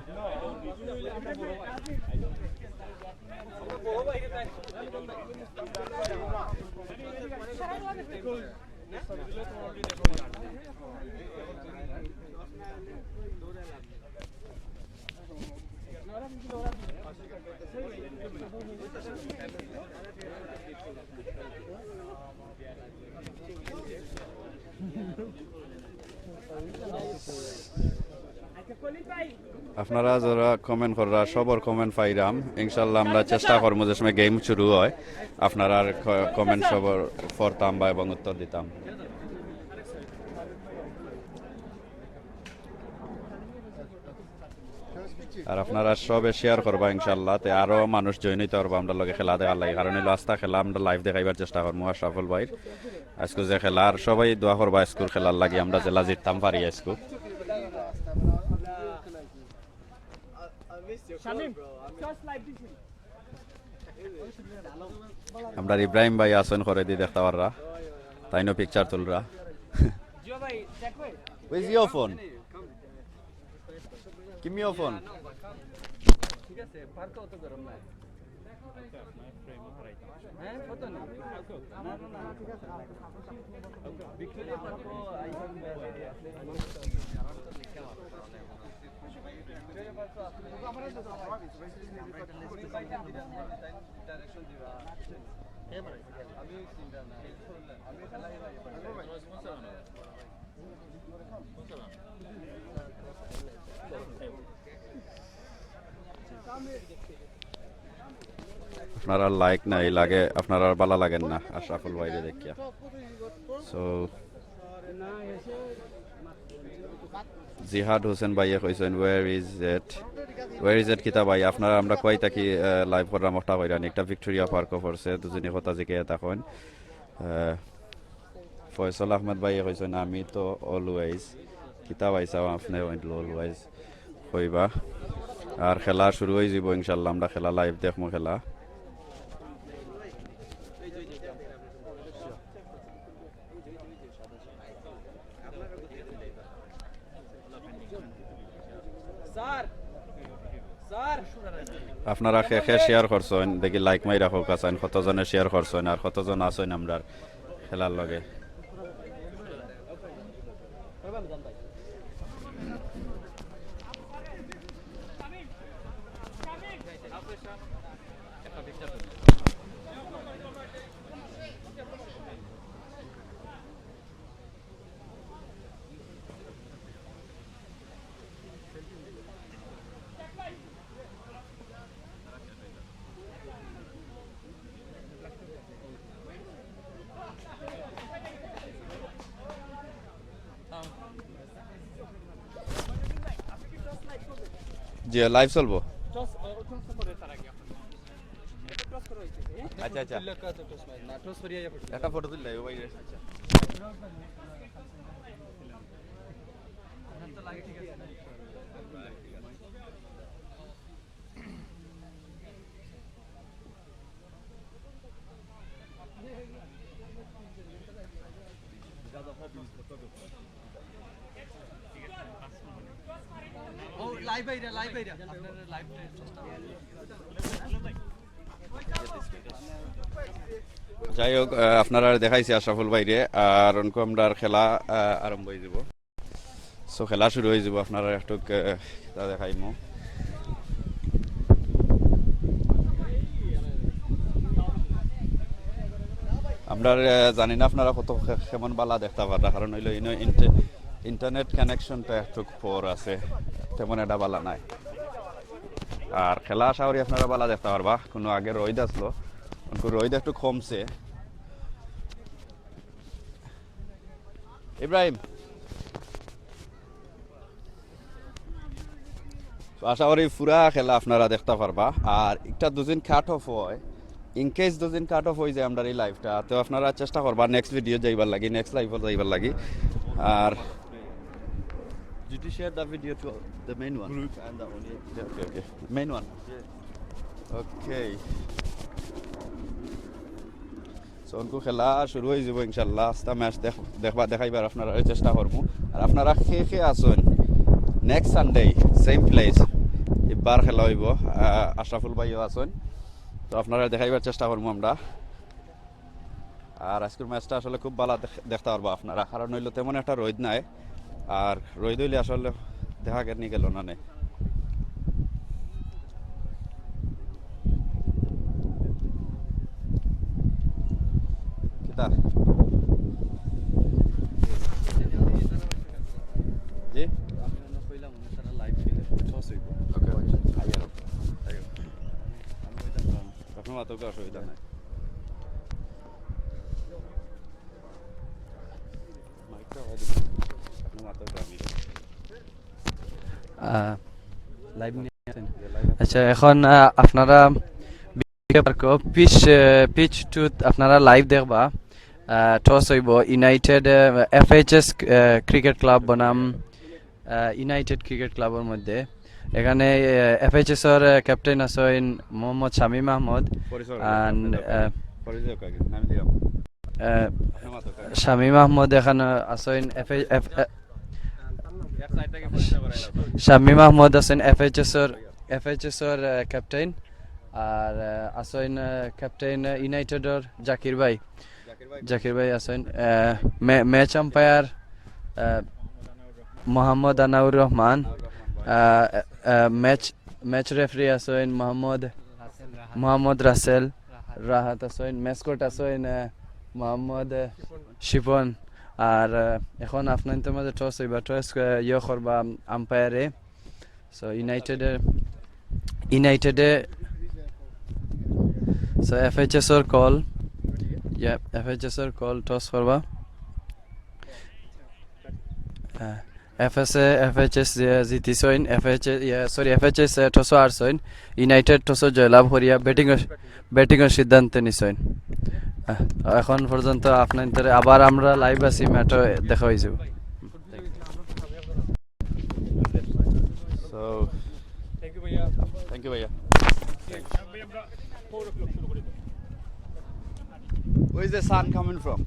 আপনারা যারা comment কররা, সবর comment পাইরাম। ইনশাআল্লাহ, আমরা চেষ্টা করমু যে সময় game শুরু অয়, আপনারার ক-, comment সবর পড়তাম বা এবং উত্তর দিতাম। আর আপনারা সবে share করবা ইনশাআল্লাহ, তে আরো মানুষ join অইতা পারবা আমরার লগে খেলা দেখার লাগি। কারণ অইলো আস্তা খেলা আমরা live দেখাইবার চেষ্টা করমু আশরাফুল ভাইর। আইজকু যে খেলা, আর সবাই দোয়া করবা আইজকুর খেলার লাগি, আমরা যেলা জিততাম পারি আইজকু। আমরার ইব্রাহিম ভাই আছইন করেদি দেখতা পাররা, তাইনও picture তুলরা। Where's your phone? Give me your phone. আপনারার like নাই লাগে, আপনারার ভালা লাগের না আশরাফুল ভাইরে দেখিয়া। So, জিহাদ হোসেন ভাইয়ে কইছইন, "Where is it? Where is it কিতা ভাই?" আপনারা আমরা কই থাকি, আহ, live কররাম, ওটা কইরানি। একটা ভিক্টোরিয়া পার্কো পড়ছে, দুজনে কথা জিকাইয়া থাকইন। আহ, ফয়সল আহমেদ ভাইয়ে কইছইন, "আমি তো always।" কিতা ভাই সাহেব, আপনে always কইবা। আর খেলা শুরু অইযিবো ইনশাআল্লাহ, আমরা খেলা live দেখমু খেলা। আপনারা কে কে share করছইন, দেখি like মাইরা কউক্কা চাইন, কতজনে share করছইন আর কতজন আছইন আমরার খেলার লগে। জি, live চলবো। আচ্ছা, আচ্ছা। একটা ফটো তুললাই, ও ভাই। যাই হোক, আহ, আপনারারে দেখাইছি আশরাফুল ভাইরে, আর অনকু আমরার খেলা, আহ, আরম্ভ অইযিবো। So, খেলা শুরু অইযিবো, আপনারারে একটু, আহ, খেলা দেখাইমু। আমরা, আহ, জানি না আপনারা কত খে-, কেমন ভালা দেখতা পাররা, কারণ অইলো ইনো ইন্টে-, internet connection টা একটু poor আছে, তেমন একটা ভালা নাই। আর খেলা আশা করি আপনারা ভালা দেখতা পারবা, কুনু আগে রইদ আছলো, অনকু রইদ একটু কমছে। ইব্রাহিম, তো আশা করি পুরা খেলা আপনারা দেখতা পারবা। আর একটা দুদিন cut off অয়, in case দুদিন cut off অইযায় আমরার ই live টা, তো আপনারা চেষ্টা করবা next video যাইবার লাগি, next live যাইবার লাগি। আর did you share the video to the main one? Group and the only. Okay, okay, okay. Main one. Yeah. Okay. তো অনকু খেলা শুরু অই যাইবো ইনশাল্লাহ। আস্তা ম্যাচ দেখবা, দেখাইবার আপনারারে চেষ্টা করমু। আর আপনারা কে কে আছইন, নেক্সট সানডে সেম প্লেস, ইবার খেলা অইবো। আহ, আশরাফুল ভাইও আছইন, তো আপনারারে দেখাইবার চেষ্টা করমু আমরা। আর আইজকুর ম্যাচটা আসলে খুব ভালা দেখ-, দেখতা পারবা আপনারা, কারণ অইলো তেমন একটা রইদ নাই। আর রইদ অইলে আসলে দেখা নি গেলো না নে। কিতা? জি? ওকে। আপনার মাতউক্কা, অসুবিধা নাই। আহ, লাইভ নিয়া আছইন। আচ্ছা, এখন, আহ, আপনারা পার্ক পিচ, আহ, পিচ টু আপনারা লাইভ দেখবা। আহ, টস অইবো ইউনাইটেড, আহ, এফএইচএস, আহ, ক্রিকেট ক্লাব বনাম, আহ, ইউনাইটেড ক্রিকেট ক্লাবর মধ্যে। এখানে, আহ, এফএইচএস অর, আহ, ক্যাপ্টেন আছইন মোহাম্মদ শামীম আহমদ। পরিচয় করি, and, আহ, পরিচয় করি, নাম দিলাম। আহ, শামীম আহমদ এখানে আছইন এফএ-, এফ-, আহ, শামীম আহমদ আছইন এফএইচএস অর, এফএইচএস অর, আহ, ক্যাপ্টেন। আর, আহ, আছইন, আহ, ক্যাপ্টেন, আহ, ইউনাইটেডর জাকির ভাই। জাকির ভাই আছইন, আহ, মে-, ম্যাচ আম্পায়ার, আহ, মোহাম্মদ আনাউর রহমান, আহ, আহ, ম্যাচ, ম্যাচ রেফারি আছইন মোহাম্মদ, মোহাম্মদ রাসেল, রাহাত আছইন, ম্যাচ কোর্ট আছইন, আহ, মোহাম্মদ, আহ, শিপন। আর, আহ, এখন আপনাইন্তর মাঝে টস অইবা, টস, আহ, ইয়ে করবা আম্পায়ারে। So, ইউনাইটেডে, ইউনাইটেডে, so, এফএইচএস অর কল, ইয়া, এফএইচএস অর কল, টস করবা। হ্যাঁ, এফএসএ, এফএইচএস, ইয়া, জিতিছইন, এফএইচএস, ইয়া, সরি, এফএইচএস, আহ, টসও হারছইন, ইউনাইটেড টসও জয়লাভ করিয়া ব্যাটিং, ব্যাটিংর সিদ্ধান্ত নিছইন। আহ, এখন পর্যন্ত আপনাইন্তরে আবার আমরা লাইভ আছি, ম্যাচও দেখা অই যাইবো। So, thank you, ভাইয়া। Thank you, ভাইয়া। Where is the sun coming from?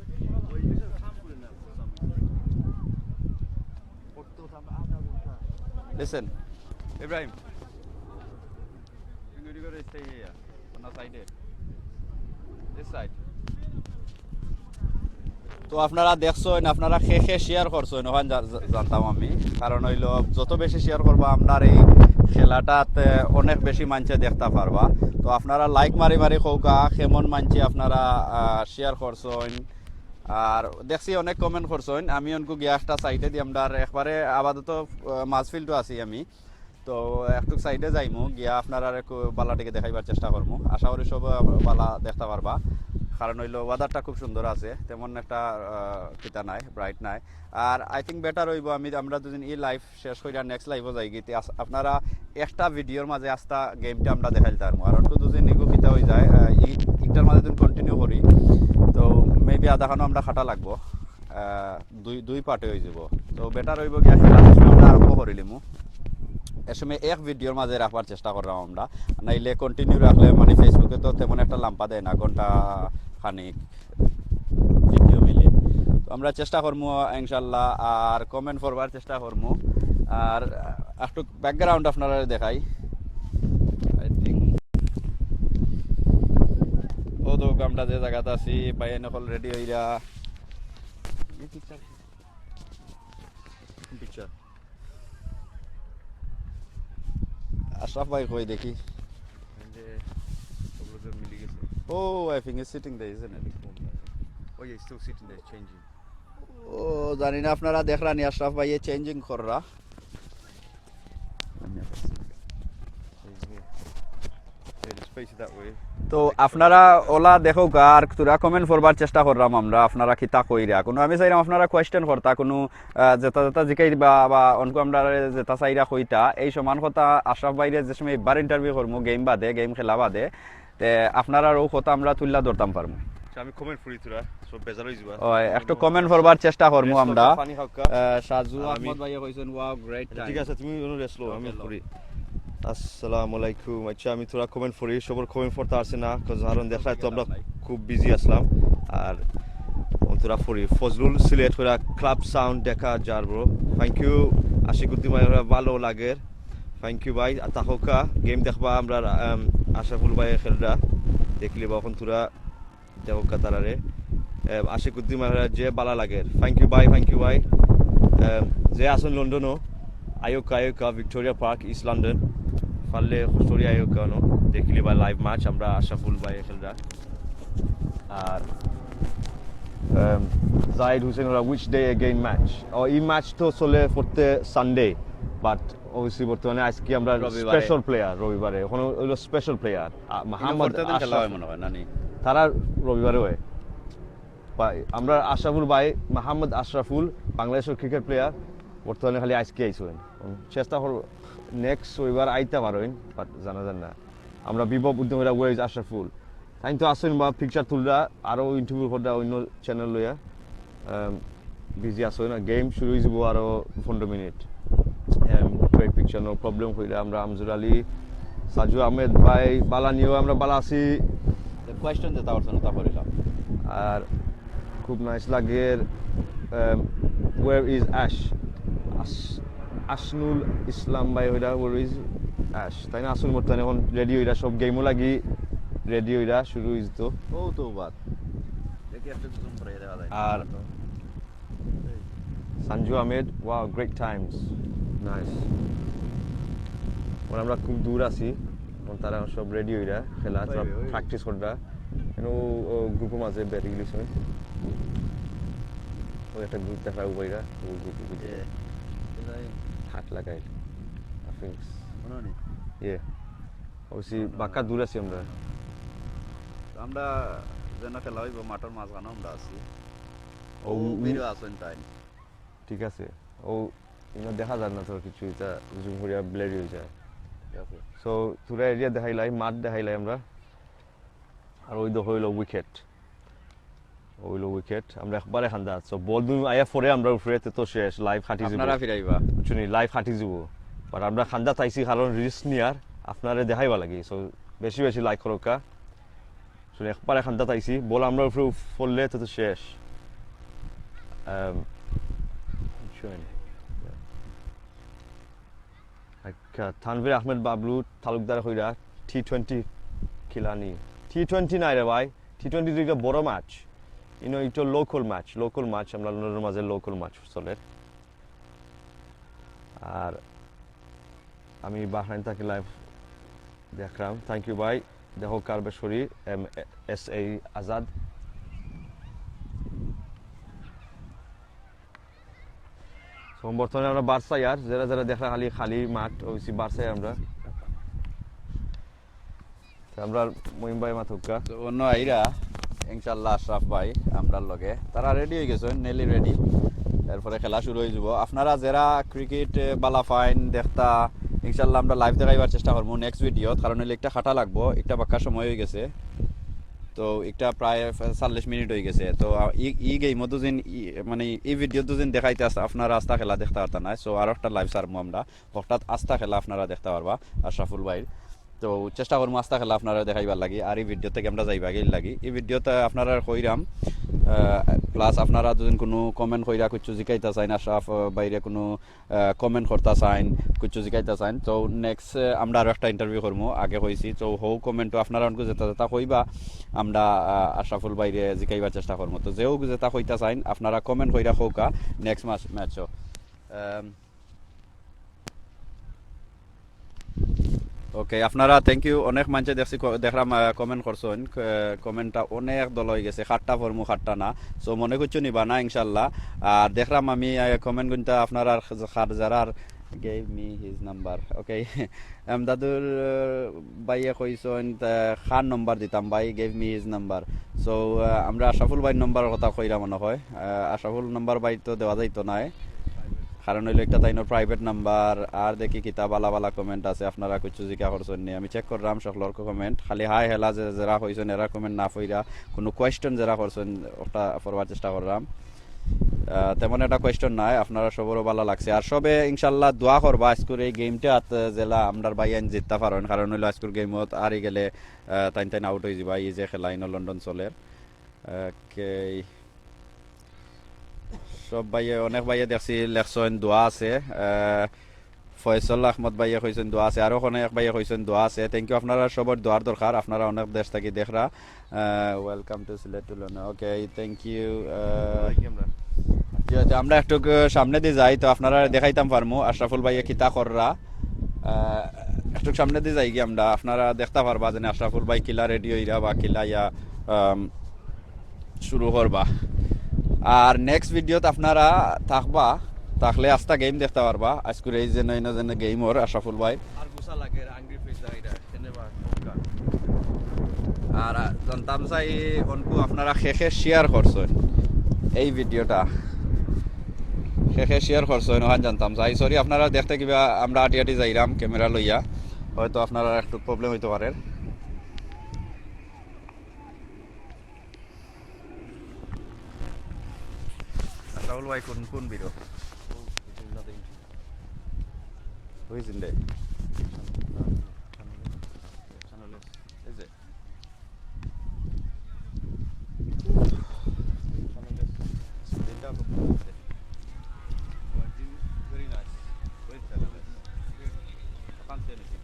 Listen, Ibrahim, you gotta stay here. অন্য সাইডে। This side. তো আপনারা দেখছইন, আপনারা কে কে শেয়ার করছইন, ওখান জা-, জা-, জানতাম আমি। কারণ অইলো, যত বেশি শেয়ার করবা, আমরার এই খেলাটাতে অনেক বেশি মানষে দেখতা পারবা। তো আপনারা লাইক মারি মারি কউক্কা, কেমন মানষে আপনারা, আহ, শেয়ার করছইন। আর দেখছি অনেক কমেন্ট করছইন, আমি অনকু গিয়া একটা সাইডে দি, আমরার একবারে আপাতত, আহ, মাঝ ফিল্ডও আছি আমি। তো একটু সাইডে যাইমু, গিয়া আপনারারে একটু ভালা দিকে দেখাইবার চেষ্টা করমু। আশা করি সব, আহ, ভালা দেখতা পারবা, কারণ অইলো ওয়েদারটা খুব সুন্দর আছে, তেমন একটা, আহ, কিতা নাই, ব্রাইট নাই। আর I think better অইবো আমি, আমরা দুইজন ই লাইভ শেষ করিয়া নেক্সট লাইভও যাইগি, তে আস-, আপনারা একটা ভিডিওর মাঝে আস্তা গেমটা আমরা দেখাইলতাম পারমু। আর একটু দুইজন ইগু কিতা অই যায়, আহ, ই-, ইটার মাঝে দুইজন কন্টিনিউ করি, তো মেবি আধা খানো আমরা খাটা লাগবো। আহ, দুই, দুই পার্টে অই যাইবো। তো বেটার অইবো গিয়া খেলা শেষ আমরা আরম্ভ করিলিমু। এর সময় এক ভিডিওর মাঝে রাখবার চেষ্টা কররাম আমরা, নাইলে কন্টিনিউ রাখলে মানে Facebook-এ তো তেমন একটা লাম্বা দেয় না, ঘন্টা খানিক ভিডিও মিলে। তো আমরা চেষ্টা করমু ইনশাল্লাহ, আর কমেন্ট পড়বার চেষ্টা করমু। আর একটু ব্যাকগ্রাউন্ড আপনারারে দেখাই, I think অউ তো আমরা যে জাগাত আছি, ভাইয়াইন অকল রেডি অইরা। পিকচার। আশরাফ ভাই কই দেখি? Oh, I think he's sitting there, isn't it? Oh, yeah, he's still sitting there, changing. ও, জানি না আপনারা দেখরা নি, আশরাফ ভাইয়ে চেঞ্জিং কররা। He's here. Yeah, just face it that way. তো আপনারা অলা দেখউক্কা, আর থুড়া কমেন্ট পড়বার চেষ্টা কররাম আমরা, আপনারা কিতা কইরা। কুনু আমি চাইরাম আপনারা কোয়েশ্চেন করতা, কুনু, আহ, যেটা যেটা জিকাইবা বা অনকু আমরারে যেটা চাইরা কইতা, এই সমান কথা আশরাফ ভাইরে যে সময় ইবার ইন্টারভিউ করমু, গেম বাদে, গেম খেলা বাদে, তে আপনারার অউ কথা আমরা তুলিয়া ধরতাম পারমু। আচ্ছা, আমি কমেন্ট পড়ি থুড়া, সব বেজার অই যাইবা। ওই, একটু কমেন্ট পড়বার চেষ্টা করমু আমরা। পানি খাউক্কা। আহ, সাজু আর আমি আহমদ ভাইয়ে কইছইন, "Wow, great আচ্ছা, time।" ঠিক আছে, তুমি অনো রেস্ট লও, আমি পড়ি। আসসালামু আলাইকুম। আচ্ছা, আমি থুড়া কমেন্ট পড়ি, সবর কমেন্ট পড়তা পারছি না, কারণ দেখরায় তো আমরা খুব বিজি আছলাম। আর অন্তরা ফরি ফজলুল সিলেট কইরা ক্লাব সাউন্ড দেখা যার bro. Thank you. Ashik Uddin ভাই, ভালো লাগের। থ্যাংক ইউ ভাই। আর তাহকা গেম দেখবা আমরা, আম, আশরাফুল ভাই খেলরা দেখলি বা এখন তোরা দেখোকা তারারে। আম, আশিক উদ্দিন ভাই, যে বালা লাগের। থ্যাংক ইউ ভাই, থ্যাংক ইউ ভাই। আম, যে আছেন লন্ডনও, আয়োকা আয়োকা ভিক্টোরিয়া পার্ক, ইস্ট লন্ডন, পারলে কষ্ট করি আয়োকা নো দেখলি বা লাইভ ম্যাচ আমরা আশরাফুল ভাই খেলরা। আর আম, জাহিদ হোসেন ওরা, which day again match? ও, এই ম্যাচ তো চলে পড়তে সানডে, বাট অবভিয়াসলি বর্তমানে আজকে আমরা রবিবারে। স্পেশাল প্লেয়ার রবিবারে, ওখানে হইলো স্পেশাল প্লেয়ার কিন্তু মোহাম্মদ পরতে দিন খেলা হয় আশরাফ। মনে হয়, না নি? তারা রবিবারে হয়। বা-, আমরা আশরাফুল ভাই, মোহাম্মদ আশরাফুল, বাংলাদেশের ক্রিকেট প্লেয়ার, বর্তমানে খালি আজকে আইসেন। চেষ্টা করব নেক্সট রবিবার আইতে পারেন, বাট জানা যায় না। আমরা বিভব উদ্যমীরা, where is আশরাফুল? তাই তো আসেন বা পিকচার তুলরা, আরও ইন্টারভিউ কররা অন্য চ্যানেল লইয়া। বিজি আসো না, গেম শুরু হয়ে যাবো আরও পনেরো minute. Great picture, no problem। হইলে আমরা আমজুর আলী, সাজু আহমেদ ভাই, বালা নিও, আমরা বালা আছি। কোয়েশ্চন যেটা করছেন ওটা করিলাম। আর খুব নাইস লাগে। Where is Ash? আশ-, আশনুল ইসলাম ভাই, ওইটা where is Ash? তাই না? আসুন বর্তমানে এখন রেডি হইরা, সব গেমও লাগি রেডি হইরা শুরু হইতো। ও তো বাদ। দেখি একটা দুজন পরে দেখা যায়। আর সানজু Ahmed, wow, great times, nice। মানে আমরা খুব দূর আছি, এখন তারা সব রেডি হইরা খেলা, ওই, ওই। প্র্যাকটিস কররা। কেন ও গ্রুপের মাঝে ব্যাটিং লিখছে, ওই একটা গ্রুপ দেখা উবাইরা, ও গ্রুপের ভিতরে হাত লাগাই, আই থিংক। ইয়ে, অবশ্যই বাক্কা দূর আছি আমরা। আমরা যেন খেলা হইব মাঠের মাঝখানে আমরা আছি। ও ও, ভিড় আছেন তাই। ঠিক আছে। ও, ইনো দেখা যায় না তোর কিছু, এটা জুম করিয়া ব্লেরি হয়ে যায়। ঠিক আছে। সো তোরা এরিয়া দেখাইলাই, মাঠ দেখাইলাই আমরা। আর ওই দেখো হইলো উইকেট, হইলো উইকেট। আমরা একবারে খান্দাত। সো বল দুই আয়া পরে আমরা উপরে, তে তো শেষ, লাইভ ফাটি যাবো। আপনারা ফিরাইবা। শুনি, লাইভ ফাটি যাবো। বাট আমরা খান্দাত আইছি কারণ রিস্ক নিয়ার আপনারে দেখাইবা লাগি। সো বেশি বেশি লাইক করো কা। শুনি, একবারে খান্দাত আইছি, বল আমরা উপরে উফ-, পড়লে তো, তো শেষ। আম, শুনি। আচ্ছা, তানভীর আহমেদ বাবলু তালুকদার কইরা, টি টোয়েন্টি খিলানি। টি টোয়েন্টি নাই রে ভাই, টি টোয়েন্টি দুইটা বড় ম্যাচ। ইনো, এটা লোকাল ম্যাচ, লোকাল ম্যাচ, আমরা লন্ডনের মাঝে লোকাল ম্যাচ চলে। আর আমি বাহরাইন থাকি লাইভ দেখলাম, থ্যাংক ইউ ভাই। দেখো কারবেশ্বরী, এম এস এ আজাদ। So, বর্তমানে আমরা বার্সাই, আর যারা যারা দেখরা খালি খালি মাঠ, অবশ্যই বার্সাই আমরা। তো আমরা মহিম ভাই মাথুক্কা। তো অন্য আইরা ইনশাল্লাহ আশরাফ ভাই আমরার লগে, তারা রেডি হয়ে গেছে, নেলি রেডি। এরপরে খেলা শুরু হয়ে যাব। আপনারা যারা ক্রিকেট বালা ফাইন দেখতা, ইনশাল্লাহ আমরা লাইভ দেখাইবার চেষ্টা করবো নেক্সট ভিডিওত, কারণ হইলে একটা খাটা লাগবো, একটা বাক্কা সময় হয়ে গেছে। তো একটা প্রায় চল্লিশ মিনিট হয়ে গেছে। তো আ, ই ই গেমও দুদিন ই- মানে এই ভিডিও দুদিন দেখাইতে আস- আপনারা আস্তা খেলা দেখতে পারতা না। সো আরো একটা লাইভ সারমু আমরা, হঠাৎ আস্তা খেলা আপনারা দেখতে পারবা আশরাফুল ভাইর। তো চেষ্টা করবো আস্তা খেলা আপনারা দেখাইবার লাগি। আর এই ভিডিও থেকে আমরা যাইবা গেল লাগি, এই ভিডিওতে আপনারা কইরাম। প্লাস আপনারা যদি কোনো কমেন্ট কইরা কিছু জিকাইতা চাইন, আশরাফ আহ, ভাইরে কোনো কমেন্ট করতা চাইন, কিছু জিকাইতা চাইন, তো নেক্সট আমরা আরো একটা ইন্টারভিউ করবো, আগে কইছি। তো হো কমেন্টও আপনারা অনেক যেটা যেটা কইবা, আমরা আহ, আশরাফুল ভাইরে জিকাইবার চেষ্টা করবো। তো যেও যেটা কইতা চাইন আপনারা কমেন্ট কইরা কউকা নেক্সট ম্যাচ ম্যাচও। ওকে, আপনারা থ্যাংক ইউ। অনেক মানষে দেখছি ক- দেখলাম কমেন্ট করছেন, কমেন্টটা অনেক দল হয়ে গেছে, খাট্টা ফরমু খাট্টা না। সো মনে করছো নিবা না ইনশাল্লাহ। আর দেখলাম আমি কমেন্ট গুনতা আপনারা খার যারার gave me his number। ওকে, এম দাদুর আহ, ভাইয়ে কইছেন, তা, কার নম্বর দিতাম ভাই, gave me his number। So আমরা আশরাফুল ভাইর নম্বরের কথা কইরা মনে হয়। আহ, আশরাফুল নম্বর ভাই তো দেওয়া যাইতো না, কারণ হইলো একটা তাইনোর প্রাইভেট নাম্বার। আর দেখি কিতা বালা বালা কমেন্ট আছে, আপনারা কিছু জিকা করছেন নি, আমি চেক করলাম সকলর কমেন্ট। খালি হাই হেলা যে যারা কইছেন এরা কমেন্ট না পইরা কোনো কোয়েশ্চন যারা করছেন ওটা পড়বার চেষ্টা করলাম। আহ, তেমন একটা কোয়েশ্চন নাই, আপনারা সবরও ভালা লাগছে। আর সবে ইনশাল্লাহ দোয়া করবা আজকুর এই গেমটা আত জেলা আমরার ভাই আইন জিততা পারেন, কারণ হইলো আজকুর গেমত আরি গেলে আহ, তাইন তাইন আউট হয়ে যাবা। এই যে খেলা ইনো লন্ডন চলের। ওকে, সব ভাইয়ে, অনেক ভাইয়ে দেখছি লেখছইন দোয়া আছে। আহ, ফয়সল আহমদ ভাইয়ে কইছইন দোয়া আছে, আরো অনেক ভাইয়ে কইছইন দোয়া আছে। থ্যাংক ইউ, আপনারা সবার দোয়ার দরকার, আপনারা অনেক দেশ থাকি দেখরা। Welcome to Sylhet to London. Okay, thank you. আমরা একটু সামনে দি যাই, তো আপনারা দেখাইতাম পারমু আশরাফুল ভাইয়ে কিতা কররা। আহ, একটু সামনে দি যাই গিয়া আমরা, আপনারা দেখতা পারবা যেন আশরাফুল ভাই কিলা রেডি অইরা বা কিলা ইয়া, আম, শুরু করবা। আর নেক্সট ভিডিওত আপনারা থাকবা, থাকলে আস্তা গেম দেখতা পারবা। আজকুর এই যে নয় নয় গেমর আশরাফুল ভাই। আর গুছা লাগে, আঙ্গি ফ্রিজ এটা, এনে বা কোনটা? আর, আহ, জানতাম চাই অনকু আপনারা কে কে শেয়ার করছইন এই ভিডিওটা, কে কে শেয়ার করছইন ওখান জানতাম চাই। সরি, আপনারা দেখতে কিবা আমরা আটি আটি যাইরাম ক্যামেরা লইয়া, হয়তো আপনারা একটু প্রবলেম হইতে পারে। রাহুল ভাই কোন, কোন বিরো? Who is in there? Is it? Very nice. Very colorless. I can't say anything.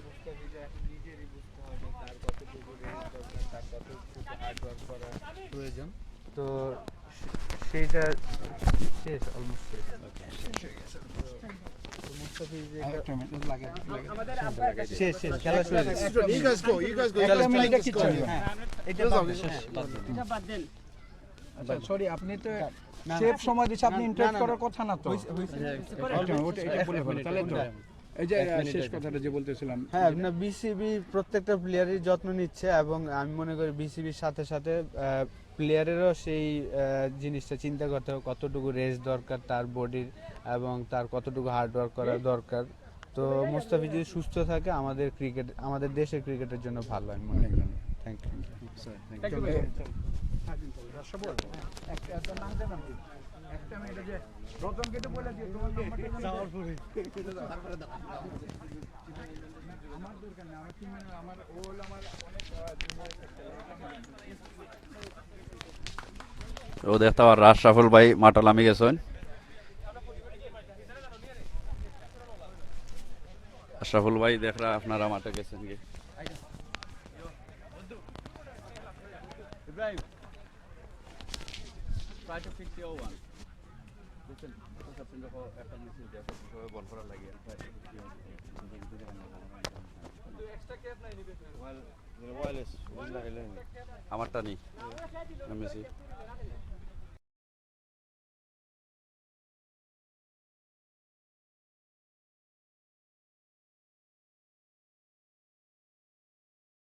Mustafiz এখন নিজেরই বুঝতে হবে তার কতটুকু রেঞ্জ দরকার, তার কতটুকু হার্ড ওয়ার্ক করা প্রয়োজন। তো সে-, সেইটা শেষ, অলমোস্ট শেষ। তো মুস্তাফিজ এটা আরেকটা মিনিট লাগে, লাগে। শেষ, শেষ, খেলা শুরু হয়ে গেছে। You guys go, you guys go. একটা মিনিটে কিচ্ছু হবে না। এটা বাদ দেন, শেষ, বাদ দেন। আচ্ছা, সরি, আপনি তো না, না। সেভ সময় দিচ্ছে, আপনি না, না, ইন্টারাপ্ট না, না। করার কথা না তো। হইছে, হইছে। আচ্ছা, ওটা, এটা বলে ফেলো, তাহলে তো। এই যে, এক আহ, মিনিট শেষ আছে। কথাটা যে বলতেছিলাম। হ্যাঁ, না, বিসিবি প্রত্যেকটা প্লেয়ারই যত্ন নিচ্ছে এবং আমি মনে করি বিসিবির সাথে সাথে, আহ, প্লেয়ারেরও সেই, আহ, জিনিসটা চিন্তা করতে হবে কতটুকু রেস্ট দরকার তার বডির এবং তার কতটুকু হার্ড ওয়ার্ক করা দরকার। তো মুস্তাফিজ যদি সুস্থ থাকে আমাদের ক্রিকেট, আমাদের দেশের ক্রিকেটের জন্য ভালো, আমি মনে করি। Thank you. Sir, thank you. একটা, একটা নাম জানান। একটা মিনিট, যে রতনকে তো বলে দিও, তোমার নাম্বারটা জানাও। আমার দরকার নেই, আমার টিমে, আমার, ও হলো আমার অনেক, আহ, জুনিয়র। ও দেখতা পাররা আশরাফুল ভাই মাঠো লামি গেছইন। আশরাফুল ভাই দেখরা আপনারা মাঠো গেছইন কি? Ibrahim, try to fix your one. বুঝছেন? একটা মিছিল দিয়ে সবাই বল করার লাগে। কিন্তু এক্সট্রা ক্যাপ নাই নিবে। মোবাইল, মোবাইল আছে, মোবাইল লাগাইলে হয় না। আমারটা নেই। আমি আছি।